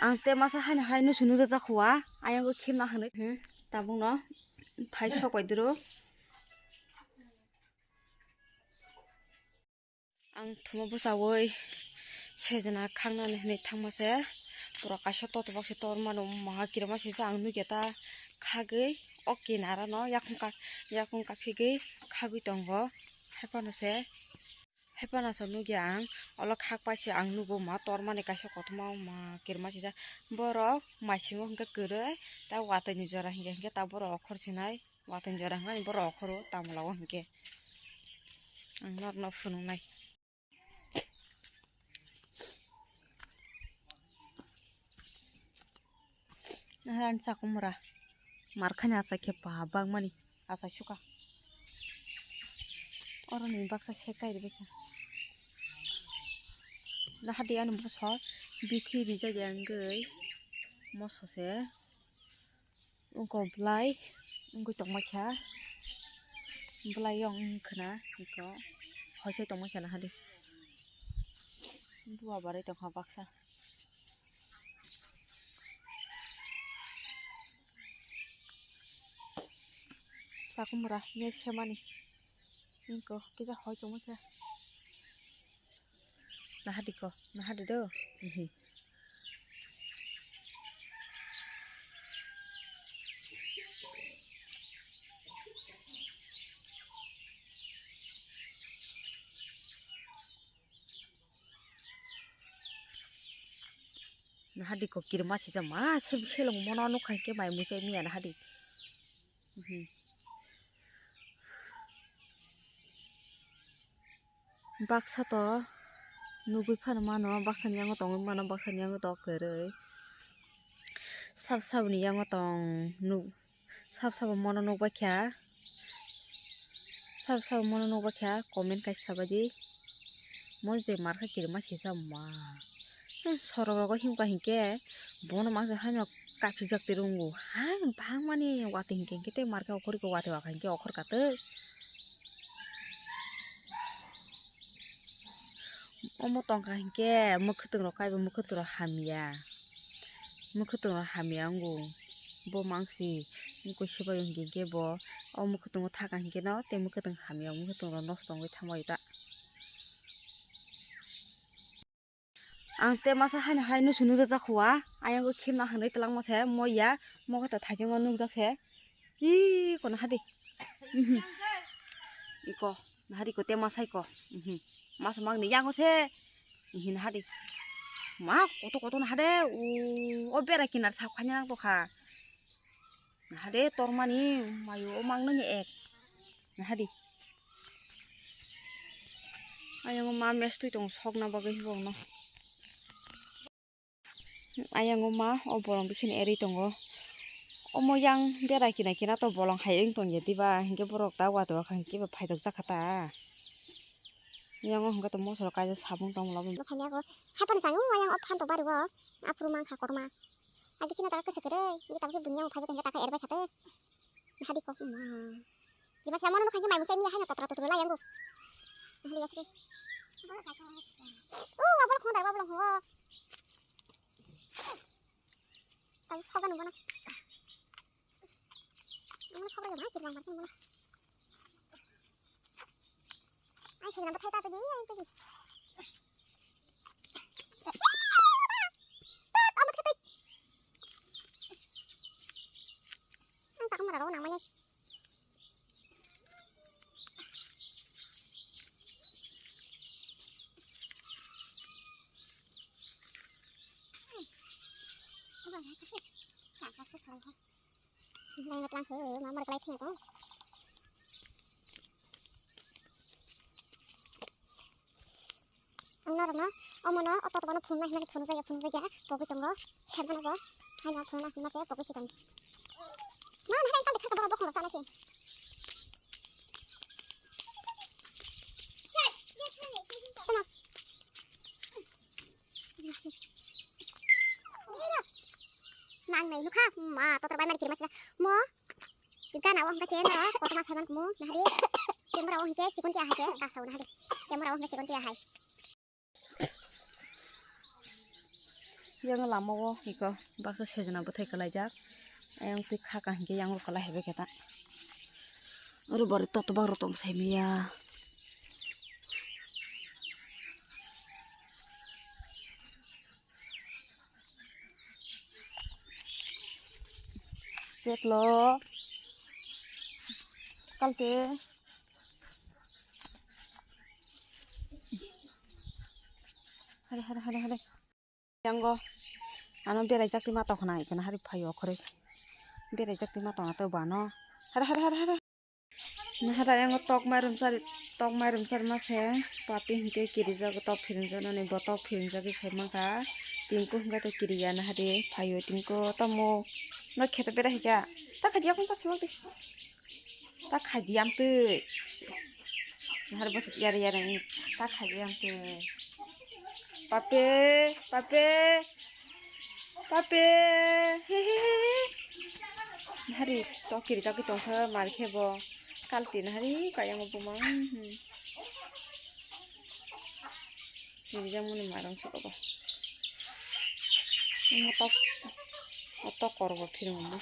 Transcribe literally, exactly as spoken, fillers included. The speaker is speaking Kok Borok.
Ang te masa haino hai no sunu rwjak hua, ayang o khimna hinwi. Hmm, tabuk no phai sok bai duro. Ang thuma bwchawi sejna khangnani hinwi thangma se, borok kaisa totobak se tor mano, maha kirima se ang nugya ta khagwi o kinaro no yakung ka-, yakung kaphigwi khagwi tongo. Haiphano se, haiphano se nugya ang, olo khakpai se ang nugo ma tor mani kaisa kothoma ma kirima sijak. Borok maisingo hwnkhe kwrwi, ta watwi ni jora hinkhe, hinkhe ta borok okhor sinai. Watwi jora hwnkhai borok okhoro tamula o hinkhe ang norokno phunuknai. Ang chakhumra markhani achai khe pa bakmani achai suka. Oroni baksa sek kai rwbaikha. Nahadi ani bwsa bithi rijak ya wngwi moso se. Wngkha belai wngwi tongma kha, belai wng khwna iko hoisai tongma kha nahadi. Buwa barwi tongkha baksa. Chakhumra mia semani wngkha kisa hoi tongma kha. Nahadi ko, nahadi do. Ehe. Nahadi ko kirima sijak ma, se selong mono nukha hinkhe mai muchai miya nahadi. Mhm. Baksa to nugwi phano mano, baksa ni yango tongwi mano, baksa ni yango to kwrwi. Sab saboni yango tong nuk. Sab sabo mono nukbaikha, sab sabo mono nukbaikha, comment kaisa sabaidi. Mo je markha kirima sijak ma. Sorok rogo himkha hinkhe bono mangsa haino kaphijak twi rongo. Hai bangmani watwi hinkhe hinkhe tei markha okhorikhe watwi wakha hinkhe okhorkha twi. Omo tongkha hinkhe mwkhwtwng rok kaiba mwkhwtwng rok hamya. Mwkhwtwng rok hamya wngo. Bo mangsi wngkhe sibai hinkhe bo o mwkhwtwng o thaka hinkhe no tei mwkhwtwng hamya mwkhwtwng rok nosto wngwi thangbai ta. Ang te masa haino hai no sunu rwjak hua, ayang o khimna hinwi twlangma se moya, mokhe ta thaichung o nukjak se. Ih, ko nahadi. Mhm. Iko, nahadi ko te masai ko. Mhm. Masa mang ni yango se. Ihi nahadi. Ma, koto koto nahade. O, o bera kinar sap khanya nang tokha. Nahade tormani mayo o mang nani ek. Nahadi. Ayang o ma mestui tong sokna bagwi hibong no. Ayang o ma o bolong bising erwi tongo. Omo yang bera kina kina to bolong hai wng tong ya diba, hinkhe borok ta watwi wakha hinkhe bo phaijak jakha ta. Yang o hinkhe to mosoro kaisa sabung tong labo. Bo khaina go hapani sango ayang o phan to bari go. Aphuru mang kha korma. Agi chini ta kasa kere, ini ta bunya phai ta ta erbai khate. Hadi ko ma. Kiba sa mono nukha hinkhe mai muchai miya haino totra totra lai yango. Hali yasike. O, abol khong dai, abol khong. Tayo soga nunggu na. Ini soga nunggu na, kiri lambar nunggu na. Ai, saya nampak saya tadi, ai, tadi. Ang takam mararo nang mani. Nang ngatlang se, ma mar kalai thina ko. Ang norokno omono o totobano phunukna hinani phunukjakya, phunukjakya, pogwi tongo, sengmano bo, haino phunukna hinma khe pogwi se tongo. Ma, nahai kali khaka borok bokhongo sana se. Tama. Nang nai nukha, ma, totor bai mari kirma sila. Mo, gana o hingke cheno, kotor ma saiman kumu, nahari. Camera o hingke chikon tia hai ke, kasa o nahari. Camera o hingke chikon tia hai. Yang lama o iko baksa sejna bwthai kwlaijak. Ayang twi khaka hinkhe yang o kwlai hai bai khe ta. Oro bari totobak rok tong sai manya. Ketlo. Kalte. Hare, hare, hare, hare. Yango ano berai jak twi ma tong khna, ikhwna hari phaio okhoroi. Berai jak twi ma tong na to bano. Hare, hare, hare, hare. Nahara yango tok mairum sari, tok mairum sari ma se. Papi hinkhe kirijak tok phiringjak nani bo tok phiringjak se mankha. Tinku hinkhe to kiriya nahari phaio tinku tamo. No kheto berai hika. Ta khaidi yakung ta silok di. Ta khaidi yam twi. Nahar bwswk yar yar wng ta khaidi yam twi. Pape, pape, pape. He, he, he, he. Nahari tokiri tokiri tongkha mar khe bo. Kalti nahari kayang bumang. Hmm. Rijak mani marang soro bo. Omo tok, otok kor bo phirung mo.